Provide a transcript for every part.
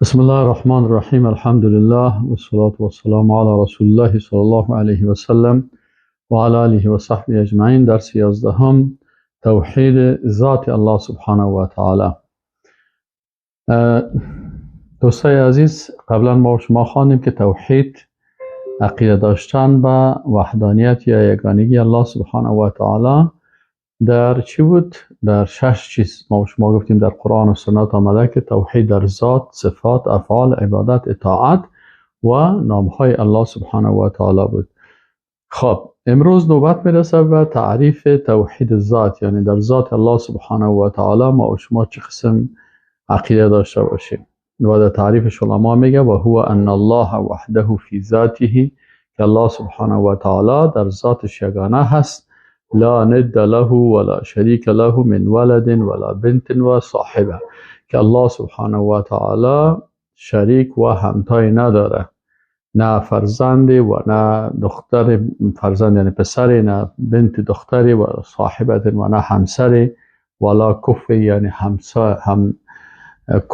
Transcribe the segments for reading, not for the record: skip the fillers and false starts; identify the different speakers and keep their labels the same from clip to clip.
Speaker 1: بسم الله الرحمن الرحیم. الحمد لله و الصلاة و السلام علی رسول الله صلی الله علیه و سلم و علی آله و صحبه اجمعین. درس 11، توحید ذات الله سبحانه و تعالی. دوستای عزیز، قبلا ما شما خواندیم که توحید عقیده داشتن به وحدانیت یا یگانگی الله سبحانه و تعالی در چی بود؟ در 6 چیز ما شما گفتیم در قرآن و سنت آمده که توحید در ذات، صفات، افعال، عبادت، اطاعت و نامهای الله سبحانه و تعالی بود. خب امروز نوبت میرسه به تعریف توحید ذات، یعنی در ذات الله سبحانه و تعالی ما و شما چه قسم عقیده داشته باشیم. و در تعریفش علما میگه و هو ان الله وحده فی ذاته، که الله سبحانه و تعالی در ذاتش یگانه هست، لا ند له ولا شریک له من ولد ولا بنت و صاحبه، که الله سبحانه و تعالی شریک و همتای نداره، نه فرزند و نه دختر، فرزند یعنی پسر، نه بنت دختری و صاحبت و نه همسری، ولا کف یعنی هم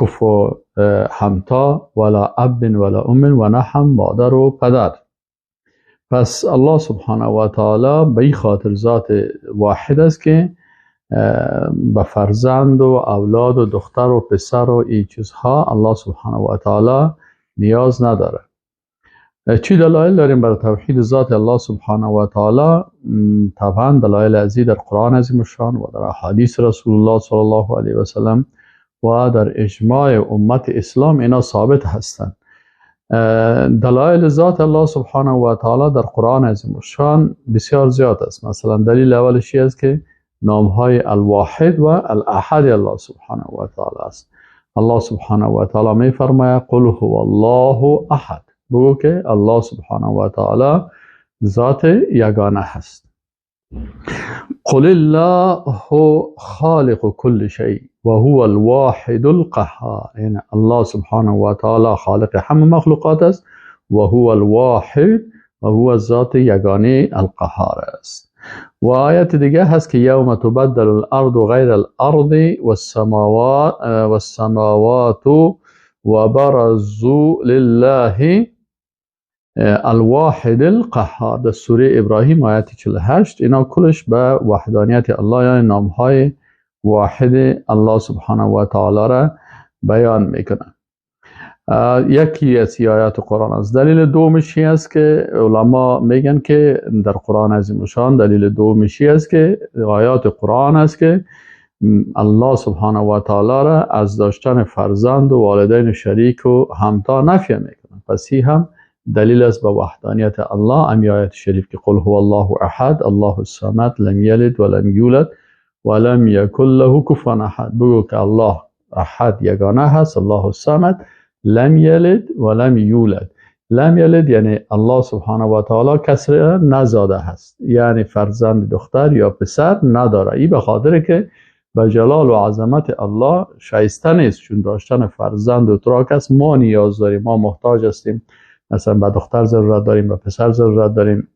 Speaker 1: کف و همتا، ولا اب ولا ام و نه هم مادر و پدر. پس الله سبحانه و تعالی به این خاطر ذات واحد است که به فرزند و اولاد و دختر و پسر و این چیزها الله سبحانه و تعالی نیاز نداره. چی دلایل داریم برای توحید ذات الله سبحانه و تعالی؟ طبعا دلایل ازی در قرآن عظیم الشان و در احادیث رسول الله صلی الله علیه و سلم و در اجماع امت اسلام اینا ثابت هستند. دلایل ذات الله سبحانه و تعالی در قرآن عظیم الشان بسیار زیاد است. مثلا دلیل اولش است که نامهای الواحد و الاحد الله سبحانه و تعالی است. الله سبحانه و تعالی می فرماید قل هو الله احد، بگو که الله سبحانه و تعالی ذات یگانه هست. قل الله خالق كل شيء وهو الواحد القهار، یعنی الله سبحانه و تعالی خالق همه مخلوقات است و هو الواحد و هو ذات یگانه القهار است. و آیت دیگه هست که یوم تبدل الارض غیر الارض والسماوات و برزوا لله الواحد القهار، در سوره ابراهیم آیت 48. اینا کلش به وحدانیت الله یعنی نامهای واحد الله سبحانه و تعالی را بیان میکنه. یکی از آیات قرآن است. دلیل دومش است که علما میگن که در قرآن عظیم الشان دلیل دومش است که آیات قرآن است که الله سبحانه و تعالی را از داشتن فرزند و والدین شریک و همتا نفی میکنه. پس این هم دلیل است به وحدانیت الله. ام آیت شریف که قل هو الله احد الله الصمد لم یلد ولم یولد ولم یکن له کفوا احد، بگو که الله احد یگانه هست، الله الصمد لم یلد ولم یولد. لم یلد یعنی الله سبحانه و تعالی کسی را نزاده هست، یعنی فرزند دختر یا پسر نداره. این به خاطر که به جلال و عظمت الله شایسته نیست، چون داشتن فرزند و تراک است. ما نیاز داریم، ما محتاج هستیم، مثلا به دختر ضرورت داریم، به پسر ضرورت داریم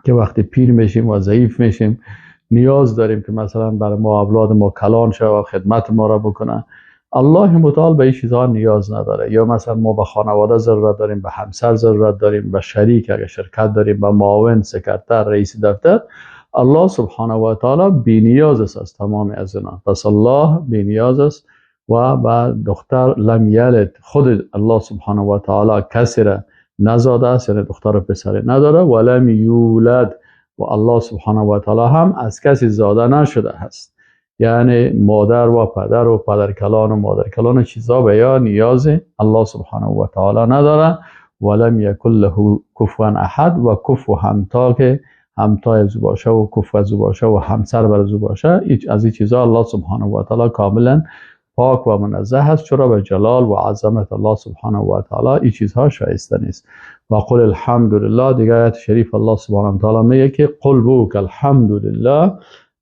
Speaker 1: که وقتی پیر میشیم و ضعیف میشیم نیاز داریم که مثلا برای ما اولاد ما کلان شه و خدمت ما را بکنه. الله متعال به این چیزها نیاز نداره. یا مثلا ما به خانواده ضرورت داریم، به همسر ضرورت داریم، به شریک اگه شرکت داریم، به معاون، سکرتر، رئیس دفتر. الله سبحانه و تعالی بی نیاز است از تمام از اینا. پس الله بی نیاز است و به دختر لم یلد، خود الله سبحانه و تعالی کسی را نزاده است، یعنی دختر و پسر نداره، ولم یولد و الله سبحانه و تعالی هم از کسی زاده نشده هست، یعنی مادر و پدر و پدرکلان و مادرکلان چیزا به یا نیاز الله سبحانه و تعالی نداره. ولم یکن له کفوا احد، و کف و همتا که همتای از باشه و کف از باشه و همسر بر از باشه، از این چیزا الله سبحانه و تعالی کاملا پاک و منزه هست، چرا به جلال و عظمت الله سبحانه و تعالی این چیزها شایسته نیست. و قل الحمدلله، دیگه آیت شریف الله سبحانه و تعالی میگه که قل بوک الحمدلله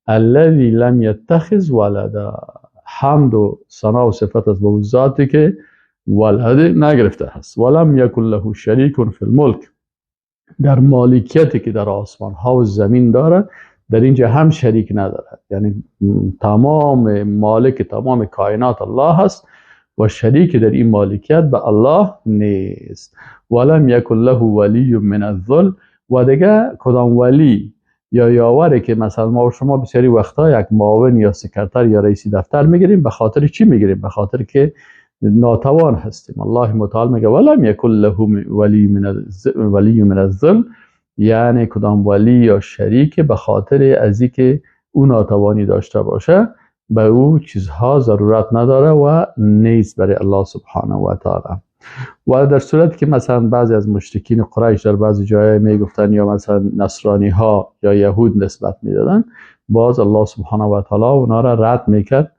Speaker 1: الذی لم یتخذ ولدا، حمد و ثنا و صفت از به ذاتی که ولد نگرفته هست، ولم یکن له شریک فی الملک، در مالکیتی که در آسمان ها و زمین داره در اینجا هم شریک ندارد، یعنی تمام مالک تمام کائنات الله هست و شریک در این مالکیت به الله نیست. ولم یکن له ولی من الذل، و دیگه کدام ولی یا یاوری که مثلا ما و شما بسیاری وقتا یک معاون یا سکرتر یا رئیس دفتر میگیریم، به خاطر چی میگیریم؟ به خاطر که ناتوان هستیم. الله متعال میگه ولم یکن له ولی من الذل، یعنی کدام ولی یا شریک به خاطر از اینکه او ناتوانی داشته باشه به او چیزها ضرورت نداره و نیست برای الله سبحانه و تعالی. و در صورت که مثلا بعضی از مشرکین قریش در بعضی جای میگفتن یا مثلا نصرانی ها یا یهود نسبت میدادن، باز الله سبحانه و تعالی اونا را رد میکرد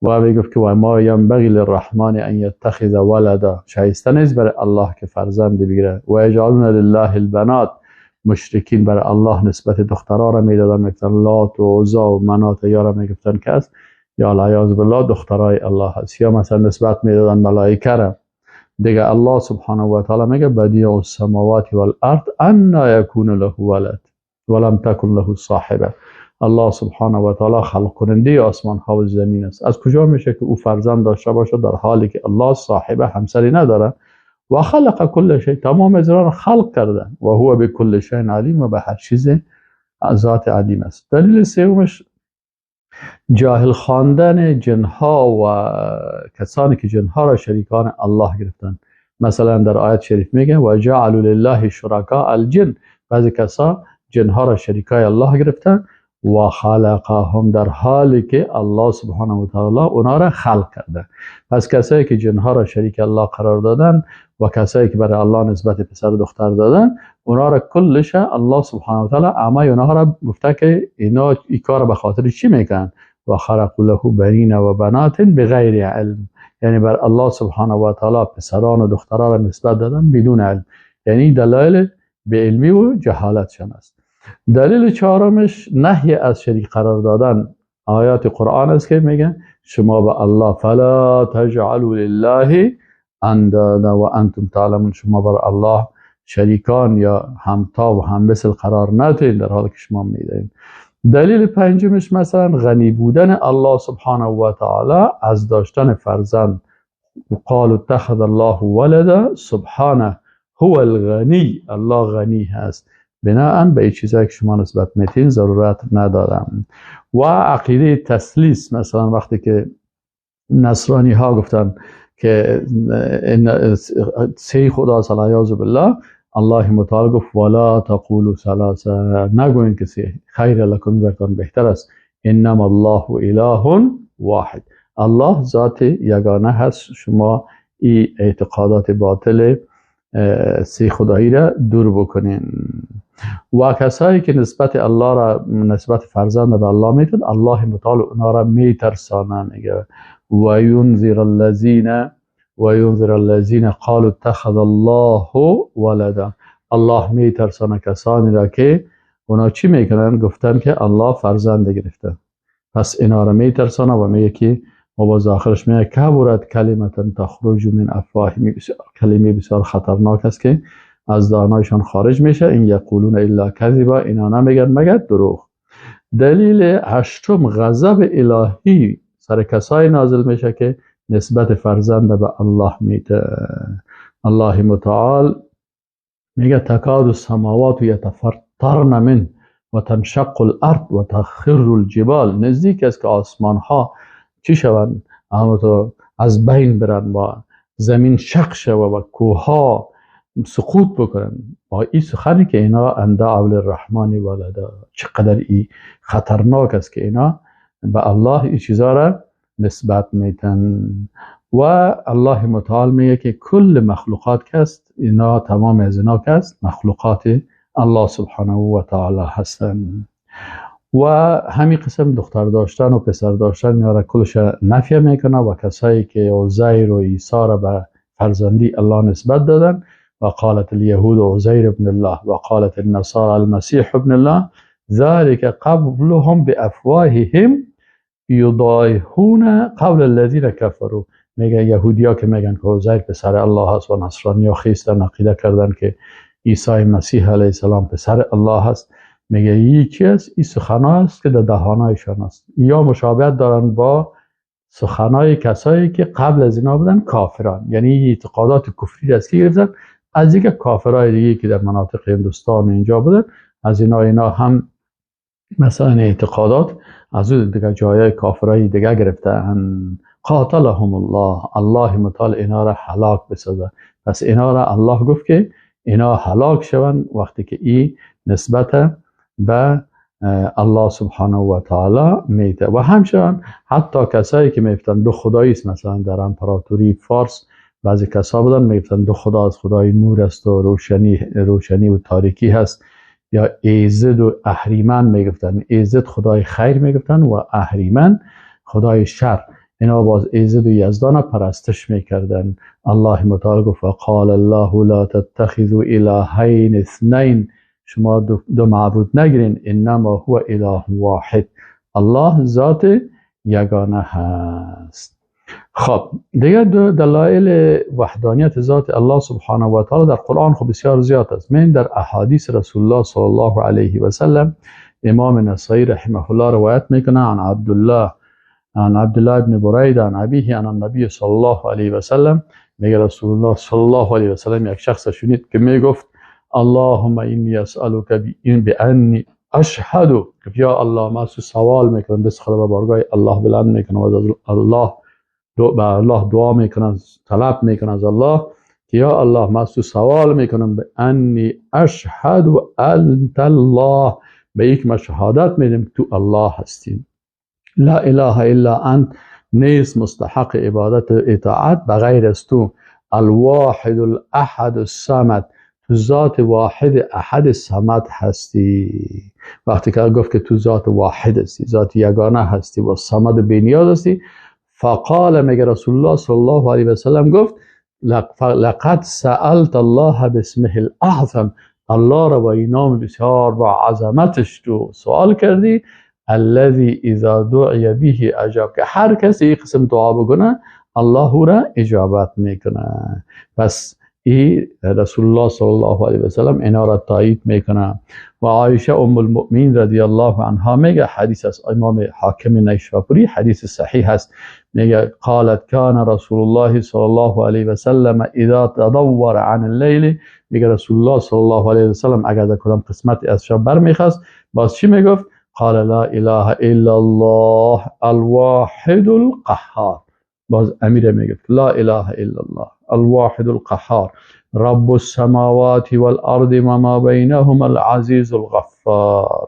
Speaker 1: و میگفت که و ما ینبغی للرحمن ان یتخذ ولدا، شایسته نیست برای الله که فرزند بگیره. و یجعلون لله البنات، مشرکین برای الله نسبت دخترها را میدادن، میگفتن لات و عزا و منات یا را میگفتن که است یا العیاذ بالله دخترای الله هست، یا مثلا نسبت میدادن ملائکه را. دیگه الله سبحانه و تعالی میگه بدیع السماوات والارض انا یکون له ولد ولم تکن له صاحبه. الله سبحانه و تعالی خلق کننده آسمان ها و زمین است، از کجا میشه که او فرزند داشته باشه در حالی که الله صاحبه همسری نداره؟ و خلق کل شیء، تمام از را خلق کرده، و هو بکل شیء علیم، و به هر چیز ذات علیم است. دلیل سومش جاهل خواندن جنها و کسانی که جنها را شریکان الله گرفتن. مثلا در آیت شریف میگه و جعلوا لله شرکاء الجن، بعضی کسا جنها را شریکای الله گرفتن و خلقهم، در حالی که الله سبحانه و تعالی اونا را خلق کرده. پس کسایی که جنها را شریک الله قرار دادن و کسایی که برای الله نسبت پسر و دختر دادن، اونا را کلش الله سبحانه و تعالی اما اونها را گفته که اینا این کار به خاطر چی میکنن؟ و خلقوا له بنین و بنات بغیر علم، یعنی بر الله سبحانه و تعالی پسران و دختران را نسبت دادن بدون علم، یعنی دلایل به علمی و جهالتشان است. دلیل چهارمش نهی از شریک قرار دادن آیات قرآن است که میگن شما به الله فلا تجعلوا لله اندادا و انتم تعلمون، شما بر الله شریکان یا همتا و هممثل قرار ندهید در حالی که شما میدهید. دلیل پنجمش مثلا غنی بودن الله سبحانه و تعالی از داشتن فرزند. قالوا اتخذ الله ولدا سبحانه هو الغنی، الله غنی هست، بناءً به این چیزایی که شما نسبت میتین ضرورت ندارم. و عقیده تثلیث، مثلا وقتی که نصرانی ها گفتن که سه خدا العیاذ بالله، الله متعال گفت ولا تقولوا ثلاثه، نگوین که سه، خیر لکم برتان بهتر است، انما الله اله واحد، الله ذات یگانه هست، شما این اعتقادات باطل سه خدایی را دور بکنین. و کسایی که نسبت الله را نسبت فرزند به الله میتن، الله متعال اونا را میترسانه، میگه و ینذر الذین قالوا اتخذ الله ولدا، الله میترسانه کسانی را که اونا چی میکنن؟ گفتن که الله فرزند گرفته. پس اینا را میترسانه و میگه که و باز آخرش میگه کبرت کلمة تخرج من افواههم، کلمه بسیار خطرناک است که از دهانشان خارج میشه، این یقولون الا کذبا، اینا نمیگن مگر دروغ. دلیل هشتم غضب الهی سر کسایی نازل میشه که نسبت فرزند به الله میده. الله متعال میگه تکاد السماوات یتفطرن من و تنشق الارض و تخر الجبال، نزدیک است که آسمان ها چی شوند؟ از بین برن و زمین شق شوه و کوه سقوط بکنن. با این سخنی که اینا ان دعوا للرحمن ولدا، چقدر این خطرناک است که اینا به الله این چیزا را نسبت میتن. و الله متعال میگه که کل مخلوقات کست، اینا تمام از اینا کست مخلوقات الله سبحانه و تعالی هستن. و همین قسم دختر داشتن و پسر داشتن اینا را کلش نفی میکنه و کسایی که عزیر و عیسی را به فرزندی الله نسبت دادن، و قالت اليهود عزیر ابن الله و قالت النصارى المسیح ابن الله ذلك قبلهم بافواههم یضاهون قول الذین كفروا. میگه یهودیا که میگن که عزیر پسر الله است و نصرانیا خیستن عقیده کردن که عیسی مسیح علیه السلام پسر الله است، میگه یکی است این سخنها است که در دهانایشان است، یا مشابهت دارن با سخنای کسایی که قبل از اینا بودن کافران، یعنی اعتقادات کفری را گرفتن از دیگه کافرای دیگه که در مناطق هندوستان اینجا بودن، از اینا هم مثلا اعتقادات از اون دیگه جای کافرای دیگه گرفتن. قاتلهم الله، الله متعال اینا را هلاک بسازه. پس اینا را الله گفت که اینا هلاک شوند وقتی که این نسبت به الله سبحانه و تعالی میده. و همچنان حتی کسایی که میگفتن دو خدایی است، مثلا در امپراتوری فارس بعضی کسا بودن میگفتن دو خدا از خدای نور است و روشنی و تاریکی هست، یا ایزد و اهریمن میگفتن، ایزد خدای خیر میگفتن و اهریمن خدای شر. اینا باز ایزد و یزدان پرستش میکردن. الله متعال گفت قال الله لا تتخذوا الهین اثنین، شما دو معبود نگیرین، انما هو اله واحد، الله ذات یگانه هست. خب دیگه دو دلایل وحدانیت ذات الله سبحانه و تعالی در قرآن خب بسیار زیاد است. من در احادیث رسول الله صلی الله علیه و سلم امام نسائی رحمه الله روایت میکنه عن عبدالله ابن بریده عن ابیه عن النبی صلی الله علیه و سلم، میگه رسول الله صلی الله علیه و سلم یک شخص شنید که میگفت اللهم انی اسألک بانی اشهد، یا الله ما سوال میکنم، دست خدا به بارگاه الله بلند میکنم و از الله به الله دعا میکنم، طلب میکنم از الله که یا الله ما سوال میکنم به انی اشهد انت الله، به یک ما شهادت میدم تو الله هستیم، لا اله الا انت، نیست مستحق عبادت و اطاعت بغیر از تو، الواحد الاحد الصمد، تو ذات واحد احد صمد هستی. وقتی که گفت که تو ذات واحد هستی، ذات یگانه هستی و صمد بی نیاز هستی، فقال، میگه رسول الله صلی الله علیه و سلم گفت لقد سألت الله باسمه الاعظم، الله را با نام بسیار با عظمتش تو سوال کردی، الذي اذا دعی به اجاب، که هر کسی این قسم دعا بکنه الله را اجابت میکنه. پس ای رسول الله صلی الله علیه و سلم اینا را تایید میکنه. و عایشه ام المؤمنین رضی الله عنها میگه، حدیث از امام حاکم نیشابوری، حدیث صحیح است، میگه قالت کان رسول الله صلی الله علیه و سلم اذا تدور عن اللیل، میگه رسول الله صلی الله علیه و سلم اگر در کدام قسمت از شب برمیخواست باز چی میگفت؟ قال لا اله الا الله الواحد القهار. باز امیر میگفت لا اله الا الله الواحد القهار رب السماوات والارض وما بینهما العزیز الغفار.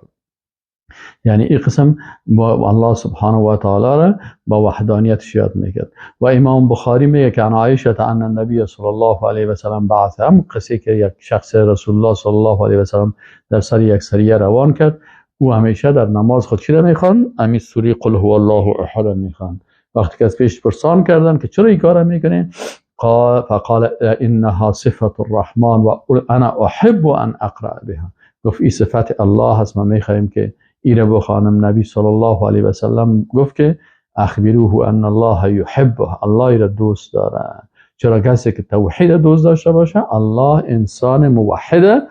Speaker 1: یعنی این قسم با الله سبحانه و تعالی را با وحدانیت یاد میکرد. و امام بخاری میگه که عن عایشه ان النبی صلی الله علیه و سلم بعث، هم قصه که یک شخص رسول الله صلی الله علیه و سلم در سر یک سریه روان کرد، او همیشه در نماز خود چی را میخوان؟ امی سوره قل هو الله احد میخوان. وقتی که از پیش پرسان کردن که چرا این کار میکنی؟ فقال انها صفت الرحمن و انا احب ان اقرأ بها. گفت این صفت الله هست، ما میخوایم که این را بخوانم. نبی صلی الله علیه و سلم گفت که اخبروه ان الله یحبه، الله را دوست داره. چرا کسی که توحید دوست داشته باشه، الله انسان موحد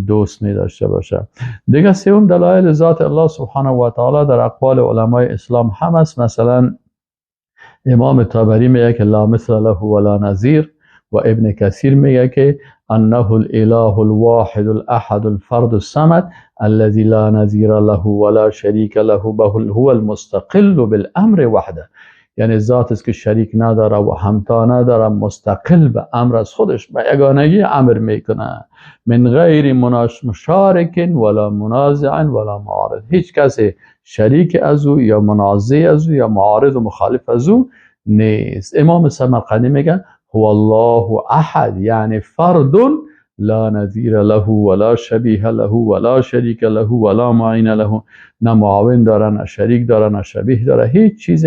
Speaker 1: دوست می داشته باشه. دیگه سوم دلایل ذات الله سبحانه و تعالی در اقوال علمای اسلام هم است. مثلا امام طبری میگه که لا مثل له ولا نظیر، و ابن کثیر میگه که انه الاله الواحد الاحد الفرد الصمد الذي لا نظیر له ولا شریک له بل هو المستقل بالامر وحده. یعنی ذات است که شریک نداره و همتا نداره، مستقل به امر از خودش، به یگانگی امر میکنه، من غیر مشارک ولا منازع ولا معارض. هیچ کسی شریک از او یا منازع از او یا معارض و مخالف از او نیست. امام سمرقندی میگه هو الله احد، یعنی فرد لا نظیر له ولا شبیه له ولا شریک له ولا معین له. نه معاون داره، نه شریک داره، نه شبیه داره، هیچ چیز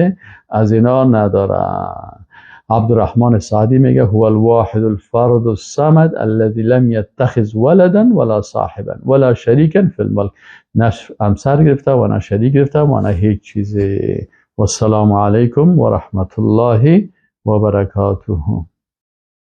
Speaker 1: از اینا نداره. عبدالرحمن سعدی میگه هو الواحد الفرد الصمد الذي لم يتخذ ولدا ولا صاحبا ولا شریکا فی الملک. نه همسر گرفته و نه شریک گرفته و نه هیچ چیزی. والسلام علیکم و رحمت الله و برکاته.